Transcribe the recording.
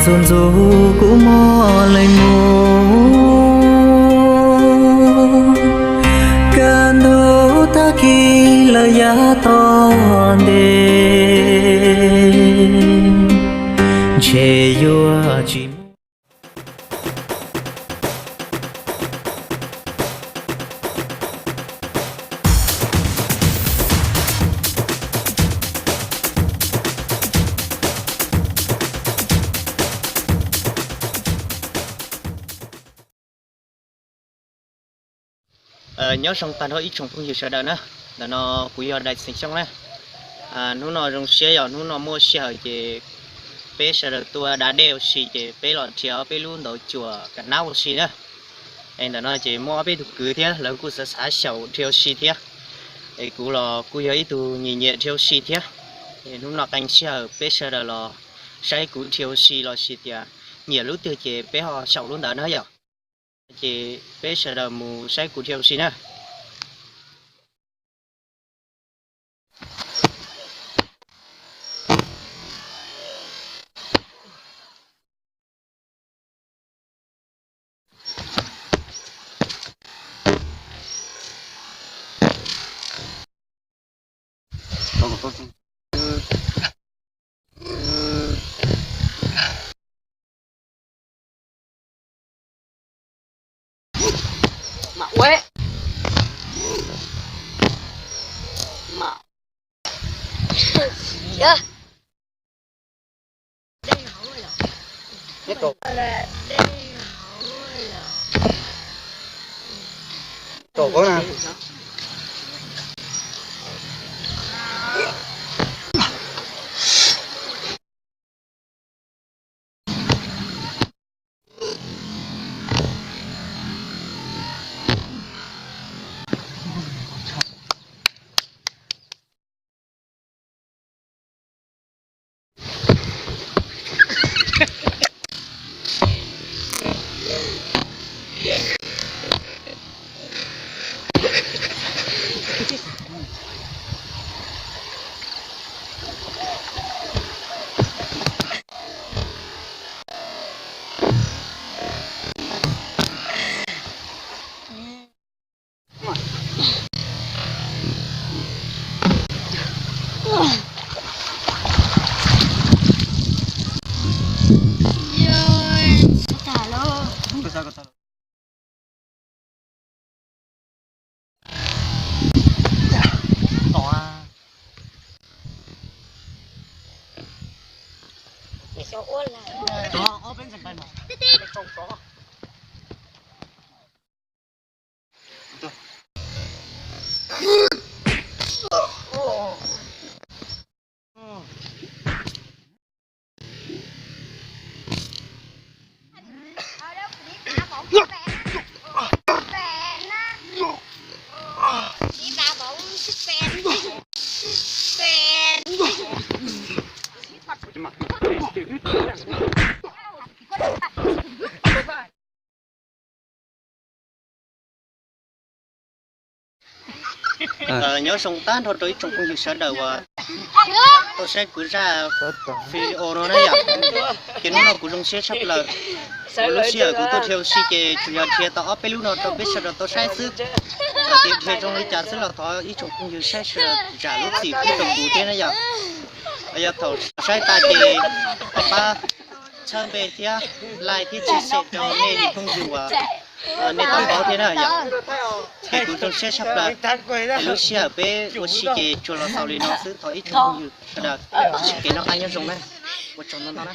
Txhua ntxuv kuv muaj leej muj, kaj ntug tag kis lawm yav tom ntej, ntshe yuav tsis muaj. Nyob zoo tag nrho ib tsoom phooj ywg sawv daws na. Ntawm no kuv yog Dais Xeem Xyooj na. Hnub no zoo siab yog hnub no muaj sij hawm ces peb sawv daws tuaj da dej ua si ces peb los dhia ob peb lub ntawv cuam kam nab ua si na. Es ntawm no ces muaj ob peb tug kwv thiab lawv kuj xav xav xyaum dhia ua si thiab. Es kuv los kuj yog ib tug nyiam nyiam dhia ua si thiab. Es hnub no qee sij hawm peb sawv daws los saib kuv dhia ua si los sis tias nyiam lub twg ces peb ho xyaum lub ntawd na yom. Ces peb sawv daws mus saib kuv dhia ua si na. Nyob zoo tag nrho rau ib tsoom phooj ywg sawv daws uas tau saib kuv zaj video no na yom. Ces hnub no kuv zoo siab tshaj plaws. Kuv lub sij hawm kuv tuaj dhia ua si ces tsuas yog dhia tau ob peb lub no rau peb sawv daws tau saib xwb. Txawm tias dhia zoo li cas xwb los thov ib tsoom phooj ywg saib sawv daws zam lub txim pub rau kuv thiab na yom. Yog thaum saib tas ces pab txhawb npe thiab like thiab share rau nej li phooj ywg uas nej tau paub thiab na yom. Ces kuv zoo siab tshaj plaws. Lub sij hawm peb ua si ces tsuas los xaus li no xwb, thov ib tsoom phooj ywg sawv daws tsis kev noj qab nyob zoo na. Ua tsaug ntau ntau na.